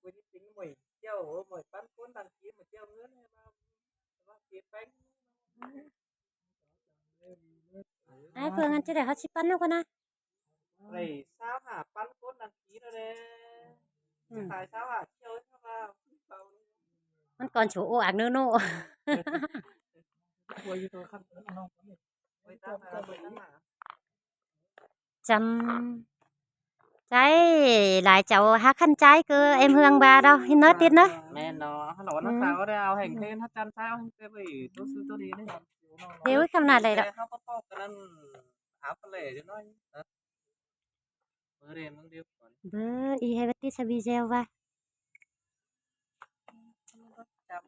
ບໍ່ໄດ້ເປັນໝ້ວຍແກ້ວ ໂອ້ ໝ້ວຍປັນຄົນ ຕັ້ງເກມໝ້ວຍແກ້ວເງິນໃຫ້ມາ ມາເກັບແປ້ງ. ອ້າຍເພິ່ງ ອັນຈັ່ງໃດເຮົາຊິປັນເອົາກ່ອນນະ? ໄດ້ຊາວຫ້າປັນຄົນ ນັ່ງກິນແລ້ວແຫຼະ. ອືມ ຂາຍຊາວຫ້າ ກ່ຽວເຮົາວ່າ ມັນກ່ອນໂຊໂອອາກເນີໂນ. ໂອ້ຍ ຕາມມາ ໂອ້ຍ ຕາມມາ. ຈຳໃຈຫຼາຍເຈົ້າ ຫາຄັນໃຈຄືເອັມເຮືອງບາດເນາະ ເນາະ ຕິດເນາະ. ແມ່ນເນາະ ເຮົາລະວ່າ ອືມ ນັກຂ່າວໄດ້ເອົາແຫ່ງເຄນ ອາຈານຊາຍເອົາແຫ່ງເປໄປໂຕຊື່ໂຕດີເດ້. ເດ ໂອ້ຍ ຄຳນັ້ນເລີຍເນາະ ເຮົາກໍປອກກັນນັ້ນ ຫາປະເຫຼຈັກໜ້ອຍນະ ເບິ່ງເດ້ ເບິ່ງເດ້ກ່ອນ ເບິ່ງອີແຮວຕິສະວີແຊວວ່າ ຈຳ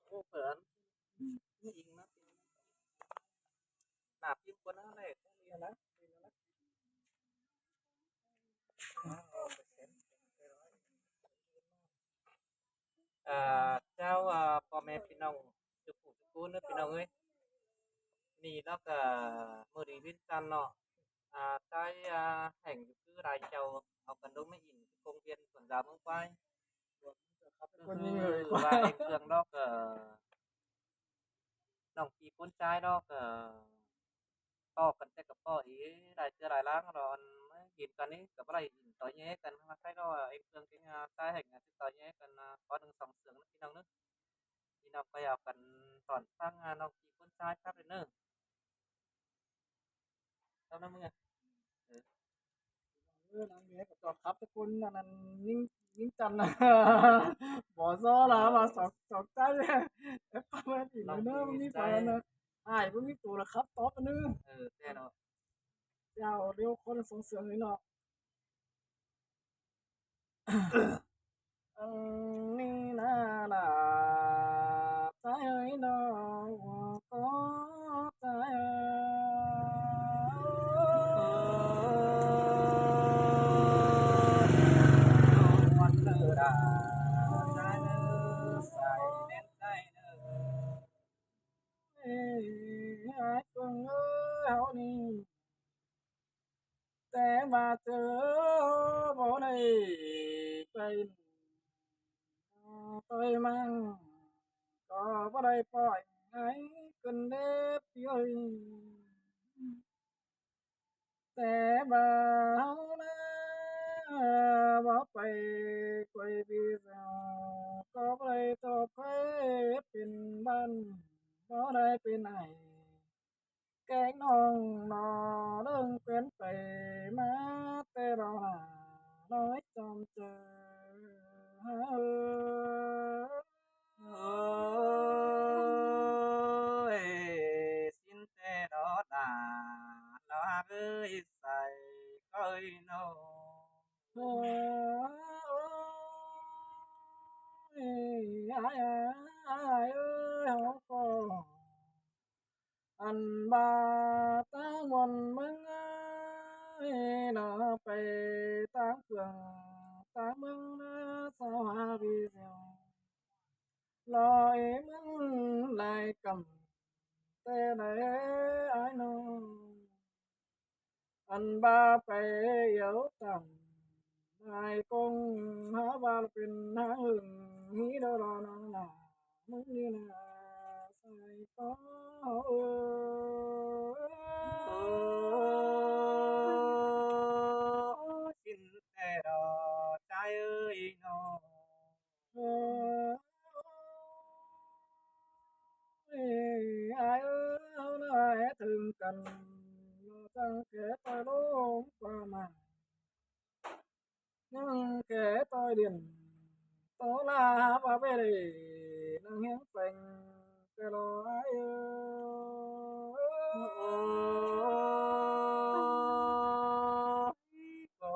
ໂອ້ ເພິ່ນ ອີງເນາະ ໜ້າພິມຄົນນັ້ນແຫຼະ ນີ້ນະ ນີ້ນະ. ເອີ ເຈົ້າ ເອີ ພໍ່ແມ່ພີ່ນ້ອງທຸກຜູ້ທຸກຄົນເດີພີ່ນ້ອງເອີຍ ນີ້ເນາະ ກະມື້ດີວຽນຈັນເນາະ ອາ ຊາຍ ອາ ແຫ່ງຢູ່ຄືຫຼາຍເຈົ້າ ເອົາກັນລົງມາອິ້ນທີ່ໂຮງຮຽນສວນດາວເມືອງປາຍ ຄືວ່າເອັງເຟືອງເນາະ ກະ ນ້ອງທີ່ຄົນຊາຍເນາະ ກໍພໍ້ກັນແຕ່ກໍພໍ້ອີກ ຫຼາຍເທື່ອຫຼາຍລາງເນາະ ອັນເຫັນກັນນີ້ກໍບໍ່ໄດ້ຕໍ່ແຍ່ກັນ ມາໃກ້ເນາະ ເອັງເຄື່ອງເປັນຊາຍແຫ່ງຊິຕໍ່ແຍ່ກັນ ຂໍໜຶ່ງສອງເສຍງນະພີ່ນ້ອງເດີ ພີ່ນ້ອງກໍຢ່າກັນຕອນຟັງນ້ອງທີ່ຄົນຊາຍຄັກເດີ. ເອີ ເອີ ນາງແມ່ກໍຕ້ອງຂັບແຕ່ຄົນອັນນັ້ນ ຍິງ ຍິງຈັນນະ ບໍ່ຊໍລະວ່າສອງ ສອງໃຈ ແຕ່ປະມານນີ້ເດີ ມີໄປນະ ອ້າຍບໍ່ມີໂຕລະຂັບຕອບອັນນີ້ ເອີ ແຕ່ເນາະ ເຈົ້າ ດຽວຄົນສອງເສຍງນີ້ເນາະ. ອັນນີ້ນາລາ ໃຈເອີຍນ້ອງ ຂໍໃຈເອີຍ ນ້ອງວັນເດີດາ ໃຈເອີຍ ໃສ່ແໜ້ນໃຈເດີ ເອີຍ ອ້າຍເພິ່ງເອີຍ ເຮົານີ້ ແຕ່ວ່າເຈີບໍ່ໄດ້ໄປ ໄປມັງ ກໍບໍ່ໄດ້ປ່ອຍໃຫ້ຂຶ້ນເດ້ພີ່ເອີຍ ແຕ່ວ່າເຮົານະ ບໍ່ໄປໄກພີ່ສາວ ກໍບໍ່ໄດ້ຕອບໃຫ້ເປັນບ້ານ ບໍ່ໄດ້ເປັນໄອ ແກງນ້ອງໜໍ່ເລິງເປັນໄປມາແຕ່ເຮົາໜ້ານ້ອຍຈອມເຈີ ໂອ້ຍ ສິ້ນແຕ່ດອດດາ ລາວຮັກເອີຍໃສກໍເອີຍນ້ອງ ໂອ້ຍ ອ້າຍ ອ້າຍເອີຍ ເຮົາກໍ ອັນວ່າຕາງບ່ອນເມືອງເອີຍເນາະ ໄປຕາງເມືອງ ຕາງເມືອງເດີ ສາວຫາພີ່ສຽວ ລອຍເມືອງຫຼາຍກຳ ແຕ່ໃດອ້າຍນ້ອງ ອັນວ່າໄປເອີວຕາມ ນາຍກົງຫາວ່າເປັນນາງເອີງ ຮີໂດລອນາງນາ ມຶງນີ້ນາ ໃສ່ກໍເອີຍ ໂອ້ ຊິນແຕ່ດອກໃຈເອີຍນ້ອງ ເອີຍ ອ້າຍເອີຍ ເຮົານາເຮັດເຖິງກັນ ຈັ່ງແກ່ຕ່ອຍລົງກວ່າມາ ຍັງແກ່ຕ່ອຍດິນ ໂຕລາຫາວ່າເວເລ ນັ່ງຮຽງແປງແຕ່ລອຍເອີຍ ກໍ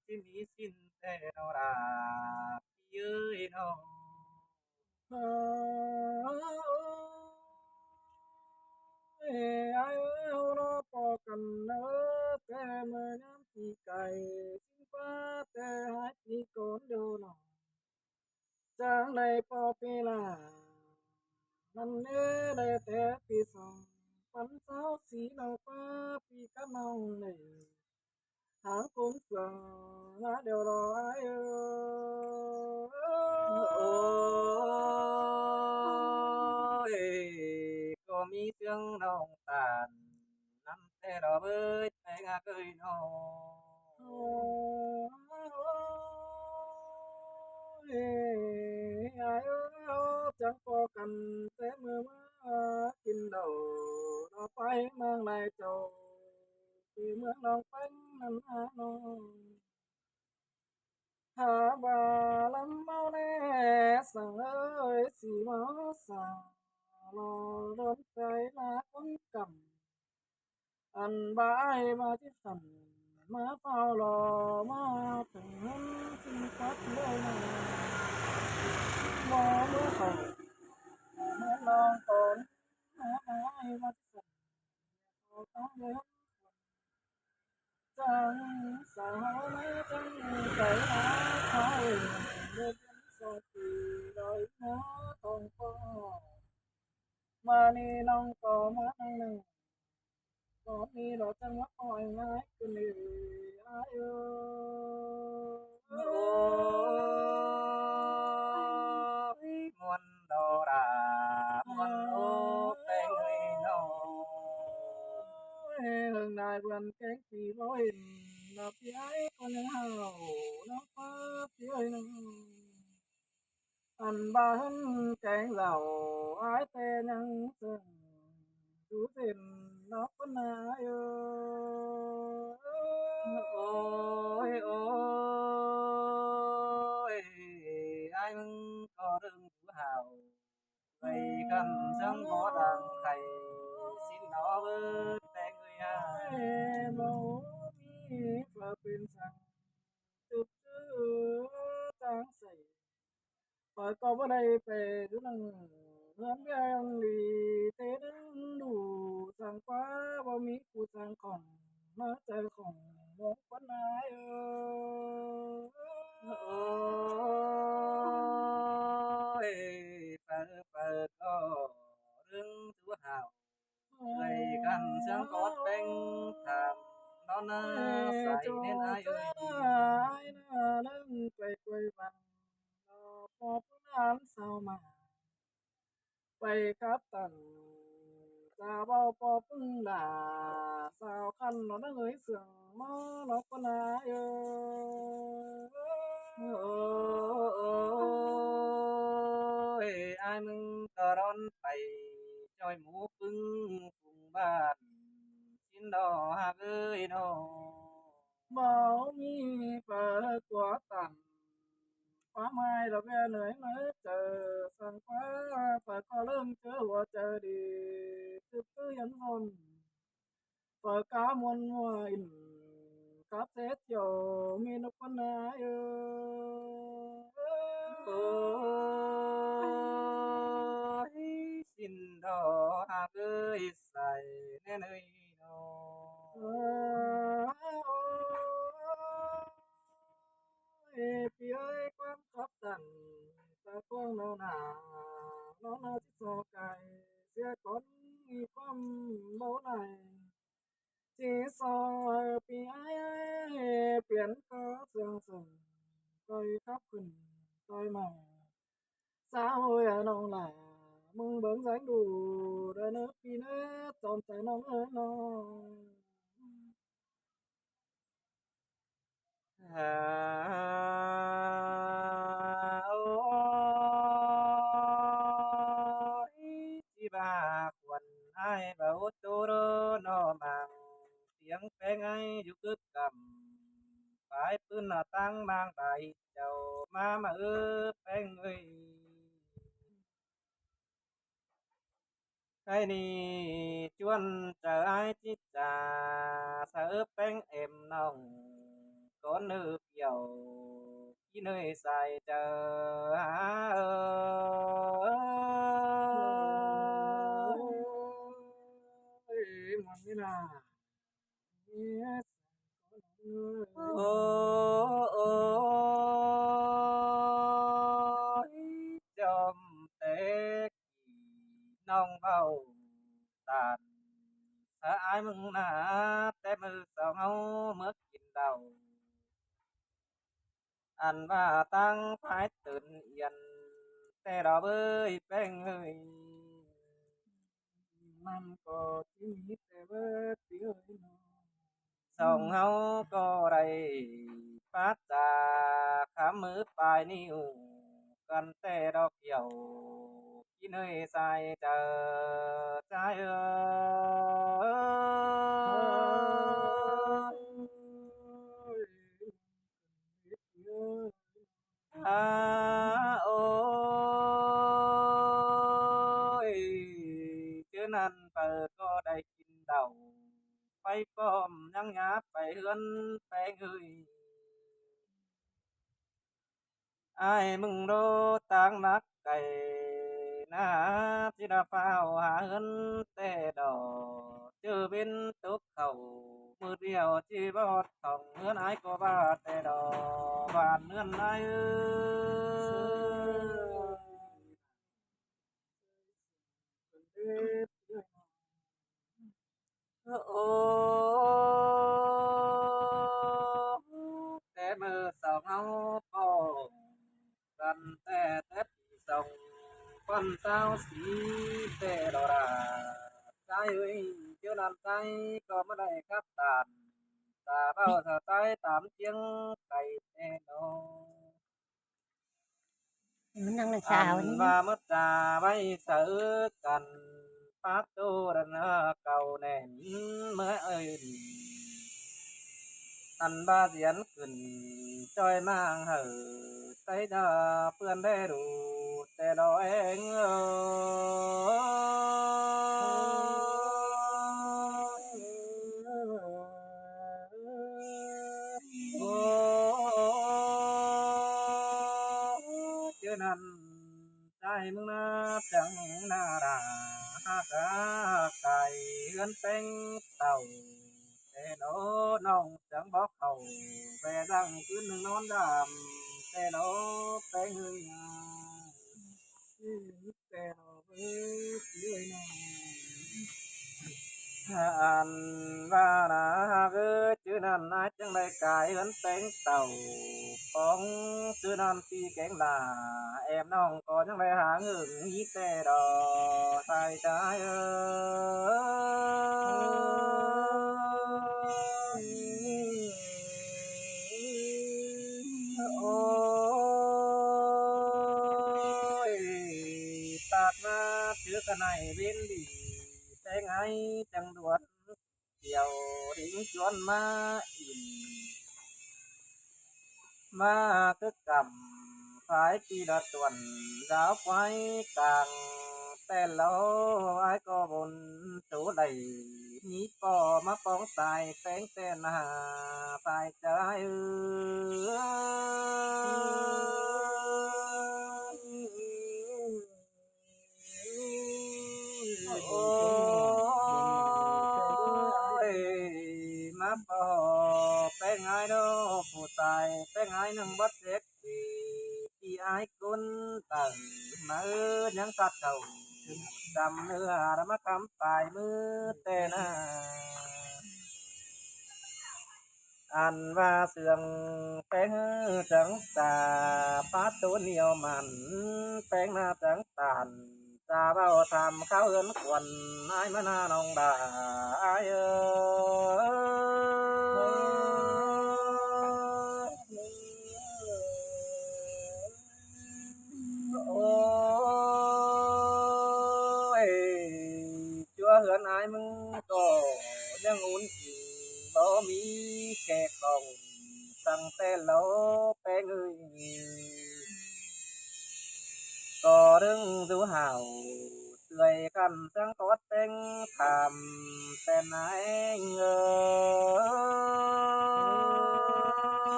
ທີ່ມີ ສິ້ນແທ້ເນາະລາ ພີ່ເອີຍເນາະ. ເອີຍ ອ້າຍເອີຍ ເຮົາລໍພໍ້ກັນເດີ ແຕ່ເມື່ອຍາມປີກາຍ ສິ້ນຟ້າແຕ່ຫຼາຍປີກ່ອນໂດນເນາະ. ຈັ່ງໄດ້ພໍ້ປີລາ ນັ້ນເດ້ ໄດ້ແຕ່ປີສອງພັນຊາວສີ່ ນ້ອງປ້າພີ່ກັບນ້ອງເອີຍ ຫາກົງເກືອງມາດຽວລອຍເອີຍ. ໂອ້ຍ ກໍມີເລື່ອງນ້ອງຕານ ນຳແທ້ດອກເອີຍ ແປ້ງເອີຍເນາະ. ໂອ້ຍ ອ້າຍເອີຍ ເຮົາຈັ່ງພໍ້ກັນແຕ່ມື້ມາກິນເຫຼົ້າ ເນາະ ໄປເມືອງນາຍເຈົ້າ ທີ່ເມືອງໜອງແປ້ງນັ້ນນະນ້ອງ. ຫາວ່າລຳເມົາແນ່ສັງເອີຍ ຊິມາສາລໍດົນໃຈລາຄົນກຳ ອັນວ່າອ້າຍວ່າຊິສັນ ມາເຝົ້າລໍມາເຖິງເຮືອນຊິງປັດເລີຍນະ ບໍ່ເມືອເຂົ້າເມືອນອງຕອນ ຫາວ່າອ້າຍວ່າຊິສັນ ເຂົ້າຕາເດີນ ຈັ່ງສາວມາຈັ່ງໃຈຫາເຂົາ ເດີນສອດຕີດອຍໜາທອງຟ້ອງ ມານີ້ນ້ອງກໍມານຳໜຶ່ງ ກໍມີດອກຈັງຫວະອ້ອຍງ່າຍຂຶ້ນເອີຍ ອ້າຍເອີຍ. ໂອ້ຍ ມ່ວນ ໂດລາ ມ່ວນໂອແປ້ງເອີຍເນາະ. ເອີຍ ເລິງນາຍເດືອນແກງປີບໍ່ເຫັນ ດອກພີ່ອ້າຍກໍຍັງເຫົ່າ ນ້ອງເປີດເອີຍນ້ອງ. ອັນບ້ານແກງເຫຼົ້າ ອ້າຍແຕ່ຍັງເຊິ່ງ ດູເຫັນດອກຄົນນາເອີຍ. ໂອ້ຍ ໂອ້ຍ ອ້າຍມຶງກໍເລິງຜູ້ເຖົ້າ ໄປຄຳສັງບໍ່ດັງໄຄ ສິ້ນດອກເອີຍແປ້ງເອີຍ ອ້າຍບໍ່ມີເພື່ອເປັນສັງ ຈຶກຈື່ທາງໃສ ຂ້ອຍກໍບໍ່ໄດ້ໄປຢູ່ນຳເຮືອນວຽງດີ ແຕ່ນາງດູສັງກວ່າບໍ່ມີຜູ້ສັງຂອງ ມາໃຈຂອງມອງປານນາເອີຍ. ໂອ້ຍ ໄປ ໄປກໍເລື່ອງຜູ້ເຖົ້າ ເອື້ອຍກັນເຊື່ອງກອດແປ້ງຖາມ ດອນນາໃສເນັ້ນອ້າຍເອີຍ ອ້າຍນາເລື່ອງໄກໆວັນ ພໍເພິ່ນຫຼານສາວມາ ໄປກັບຕັນ ຈາເວົ້າພໍເພິ່ນດາ ສາວຄັນເນາະນາເອີຍ ເຊື່ອງມາເນາະກະນາເອີຍ. ໂອ້ຍ ອ້າຍມຶງກໍດອນໄປ ຈ່ອຍໝູປຶ້ງຝູງບ້ານ ຊິນດອກຮັກເອີຍເນາະ ບໍ່ມີປາກົວຕັນ ຄວາມໝາຍດອກແວເໜືອຍເມີເຈີ ສັງກວ່າຂ້ອຍກໍເລີ່ມເຈີຫົວໃຈດີ ຄືຄືຍັນຫົນ ປາກາມ່ວນຫົວອິນ ກັບເສດໂຈມີນົກປະນາເອີຍ. ໂອ້ຍ ຊິນດອກຮັກເອີຍ ໃສແນ່ເອີຍເນາະ ເອີຍ ພີ່ເອີຍ ຄວາມຂັບຕັນ ຕາກວ້າງເນາະໜາ ເນາະໜາຊິຊອກໄກ ເສຍກ່ອນມີຄວາມເບົາໃນ ຊິຊອຍພີ່ອ້າຍ ປ່ຽນກໍເຊື່ອງເສີງ ຕ່ອຍຂັບຂຶ້ນຕ່ອຍມາ ສາວເອີຍນ້ອງຫຼ້າ ມຶງເບິ່ງແສງດູ ເດີເນີພີ່ເນີ ຕອມໃຈນ້ອງເອີຍນ້ອງ. ໂອ້ຍ ຊິວ່າຄວນອ້າຍເວົ້າໂຕເດີເນາະ ມັງສຽງແປ້ງອ້າຍຢູ່ກຶກກຳ ປາຍປືນໜ້າຕ່າງມາງໄດ້ເຈົ້າ ມາ ມາເອີແປ້ງເອີຍ. ໄອ້ນີ້ຈວນຈະອາຍຈິດຈາ ສະເອີແປ້ງເອັມນ້ອງ ກໍເນີບຫຽວ ກິນເອີຍສາຍເຈີ ເອີຍ ມ່ວນນີ້ນາ. ໂອ້ ໂອ້ຍ ຈອມແຕ່ກີ້ນ້ອງເວົ້າຕານ ສະອາຍມຶງນາ ແຕ່ມື້ສອງເຮົາເມືອກິນເຫຼົ້າ ອັນວ່າຕັ້ງພາຍຕື່ນອຽນ ແຕ່ດອກເອີຍແປ້ງເອີຍ ມັນກໍຊິມີແຕ່ເບີດເດີນ້ອງ ສອງເຮົາກໍໄດ້ປາດຈາຄຳມືປາຍນິ້ວກັນແຕ່ດອກດຽວ ກິນເອີຍສາຍເຈີ ສາຍເອີຍ. ອາ ໂອ້ຍ ເທື່ອນັ້ນໄປກໍໄດ້ກິນເຫຼົ້າ ໄປປ້ອມຍັງຫຍາໄປເຮືອນແປ້ງເອີຍ ອ້າຍມຶງໂດຕາງໜັກໄກນາ ຊິໄດ້ຟ້າວຫາເຮືອນແຕ່ດອກ ເຈີເວັນຕົກເຂົ້າ ມື້ດຽວຊິບໍ່ຮອດຫ້ອງ ເຮືອນອ້າຍກໍວ່າແຕ່ດອກ ບ້ານເຮືອນອ້າຍເອີຍ. ໂອ້ ແຕ່ມື້ສອງເຮົາພໍ້ກັນແຕ່ ແຕ່ປີສອງພັນຊາວສີ່ ແຕ່ດອກລາຊາຍເອີຍ ເຈົ້ານັ້ນຊາຍກໍບໍ່ໄດ້ກັບບ້ານ ຕາເວົ້າສາວຊາຍຕາມຈຽງໄກແນ່ນອນ. ມັນຍັງສາວນີ້ ອັນວ່າໝົດຕາໄວ້ສະເອີກັນ ປາໂຕດະນາເກົ່າແໜ້ນເມື່ອເອີ້ນ ອັນວ່າສຽນຂຶ້ນຈ້ອຍມາງເຫີ ໃສ່ດາເປື້ອນແດ່ດູແຕ່ດອກແອງເອີຍ. ໂອ້ ເຈົ້ານັ້ນຊາຍເມືອງນາຈັງນາລາ ຫາກກາຍເຮືອນແປ້ງເຕົາ ແຕ່ໂນນ້ອງຈັ່ງບໍ່ເຂົ້າ ແບດັງຄືນໜຶ່ງນອນດຳ ແຕ່ໂນແປ້ງເອີຍ. ແຕ່ດອກເອີຍ ເອີຍນ້ອງ ອັນວ່ານາເອີຍ ຈື່ນັ້ນນາຍຈຶ່ງໄດ້ກາຍເຮືອນແປ້ງເຕົາ ຂອງຈື່ນັ້ນຕີແກງດາ ແອມນ້ອງກໍຍັງໄດ້ຫາເງິນມີແຕ່ດອກ ສາຍຊາຍເອີຍ. ໂອ້ຍ ຕາດມາເທື່ອກະໄນເວັນດີ ແຕ່ງໃຫ້ຈັ່ງດ່ວນ ດຽວດິງຈວນມາອີກ ມາຄືກຳ ພາຍປີລະຕວນ ດາວໄຟກາງ ແຕ່ລາວອ້າຍກໍບຸນໂຕໄດ້ ມີພໍ່ມາປ້ອງຕາຍແຕ່ງແຕ່ນາ ພາຍຈາຍເອີຍ. ໂອ້ຍ ມາພໍ້ແປ້ງອ້າຍເດີ ຜູ້ຊາຍແປ້ງອ້າຍໜຶ່ງບໍ່ເຈັກປີ ທີ່ອ້າຍກຸນຕັ້ງມາເອີ້ນຍັງສັດເຂົ້າ ດຳເນື້ອລະມາຄຳປາຍມືແຕ່ນາ ອັນວ່າເຊື່ອງແປ້ງຈັ່ງຕາ ປາໂຕໜຽວໝັ້ນ ແປ້ງໜ້າຈັ່ງຕານ ຈາເວົ້າຖາມຂ່າວເຮືອນຂວັນ ອ້າຍມານານ້ອງດາ ອ້າຍເອີຍ. ໂອ້ຍ ຈົວເຮືອນອ້າຍມຶງກໍຍັງອຸ່ນອີ່ ບໍ່ມີແຂກຂອງ ຕັ້ງແຕ່ລາວແປ້ງເອີຍ ກໍດຶງດູຫາວ ເອື້ອຍກັນຈັ່ງກອດແປ້ງຖາມແຕ່ນາແອງເອີຍ.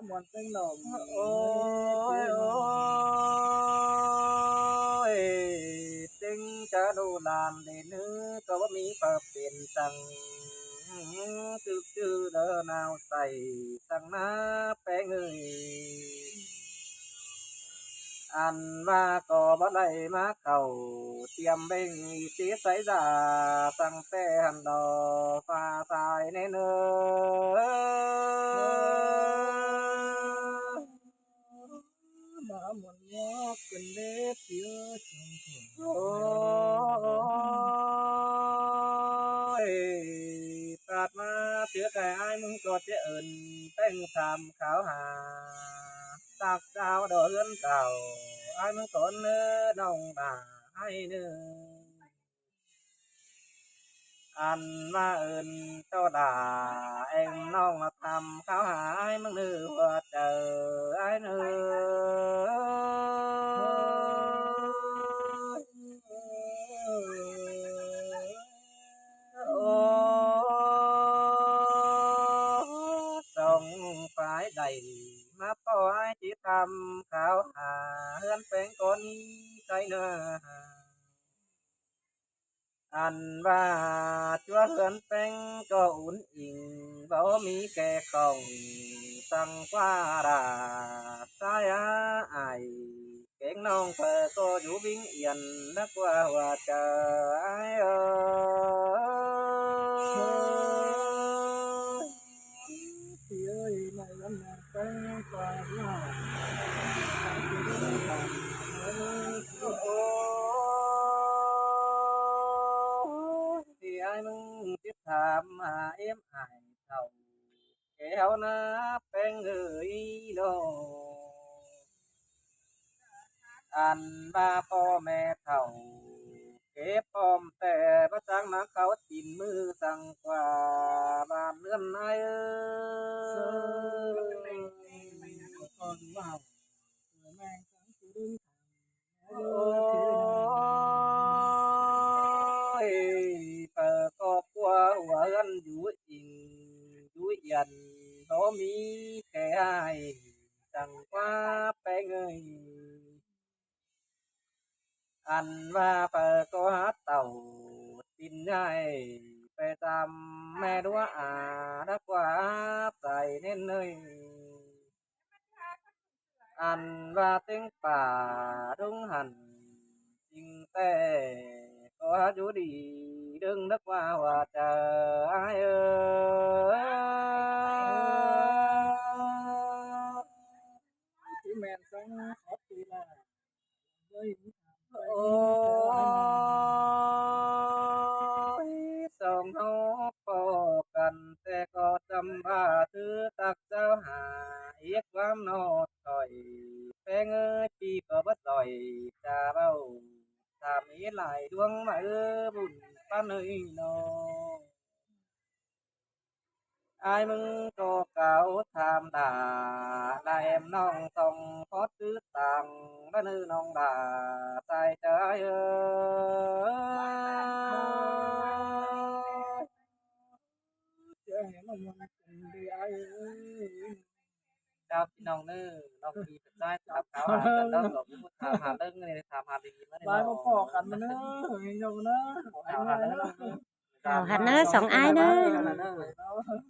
ມ່ວນເຊິ່ງດອກ ໂອ້ຍ ໂອ້ຍ ເຕັງຈະດູຫຼານເດເນີ ກໍບໍ່ມີພະເປັນຈັ່ງ ຕຶກຈື່ເດີນາວໃສ ສັງນາແປງເອີຍ ອັນວ່າກໍບໍ່ໄດ້ມາເຂົ້າ ຕຽມເບັງອີເຕໃສດາ ຕັ້ງແຕ່ຫັ້ນດອກຟ້າສາຍແນ່ເນີ ມາໝົດງອກເປັນເລັບເຍອະ ໂອ້ຍ ປາດມາເທື່ອໃດອ້າຍມຶງກໍຈະເອີ້ນແຕ່ງຕາມຂ່າວຫາ ຕາກດາວດອກເຮືອນເກົ່າ ອ້າຍມັນກໍເນີນ້ອງດາອ້າຍເນີ ອັນວ່າເອີ້ນເຈົ້າດາແອງນ້ອງມາທຳຂ່າວຫາອ້າຍມັນເນີຫົວໃຈອ້າຍເນີ ໂອ້ ສອງຝ່າຍໃດມາພໍອ້າຍຊິທຳຂ່າວຫາ ເຮືອນແປງກໍນີ້ໃສນາ ອັນວ່າຈົວເຮືອນແປງກໍອຸ່ນອິງ ບໍ່ມີແກ່ຂອງ ສັງກວ່າລາດຊາຍອາອາຍ ແກງນ້ອງເພິ່ນກໍຢູ່ວິງອຽນ ນັກວ່າຫົວໃຈເອີຍ ເອີຍ ໃນວັນນັ້ນແປງກວ່າລາດ ໂອ້ ທີ່ອ້າຍມຶງຕິດຕາມຫາເອັມອ້າຍເຖົ້າ ແກ້ວນາແປງເອີຍເນາະ ອັນວ່າພໍ່ແມ່ເຖົ້າ ເກັບປ້ອມແຕ່ບໍ່ຈັກນຳເຂົ້າກິນມື້ສັງກວ່າບ້ານເຮືອນນາຍເອີຍ ໂອ້ຍ ເປີດຄອບຄົວຫົວເຮືອນຢູ່ອີງຢູ່ອຽນ ບໍ່ມີແກ່ອ້າຍ ຈັ່ງວ່າແປງເອີຍ ອັນວ່າເປີດກໍຫາເຕົ້າ ຕິນຍ້າຍໄປຕາມແມ່ດ້ວຍອາ ດາກວ່າໃສເນັ້ນເອີຍ ອັນວ່າເຕັງປ່າດົງຫັ້ນ ຈິງແຕ່ກໍຫາຢູ່ດີເດີ ດາກວ່າຫົວໃຈອ້າຍເອີຍ ຊິແມ່ນສັງຂອບຕີລາ ໂອ້ຍ ສອງເຮົາພໍ້ກັນແຕ່ກໍຈຳວ່າຖືຕັກເຈົ້າຫາ ອີກຄວາມນອດຖອຍ ແປງເອີຍ ປີກໍບໍ່ຕ່ອຍ ຈະເວົ້າ ຖ້າມີຫຼາຍດວງມາເອີ ບຸນປານເອີຍເນາະ ອ້າຍມຶງກໍກ່າວຖາມດາ ລະແອມນ້ອງຕ້ອງຂໍຕື້ຕາງ ລະເນີນ້ອງດາ ສາຍໃຈເອີຍ ເຈົ້າພີ່ນ້ອງເນີ ນ້ອງປີເປັນຊາຍຖາມຂ່າວຫາກັນ ແລ້ວກໍບໍ່ຖາມຫາເລື່ອງນີ້ ຖາມຫາດີມາເລີຍ ບໍ່ພໍ້ກັນມາເນີ ເອີຍ ເຈົ້າເນີ ຖາມຫາເລື່ອງ ເຈົ້າຫັ້ນເນີ ສອງອ້າຍເນີ ເຈົ້າຫັ້ນເນີ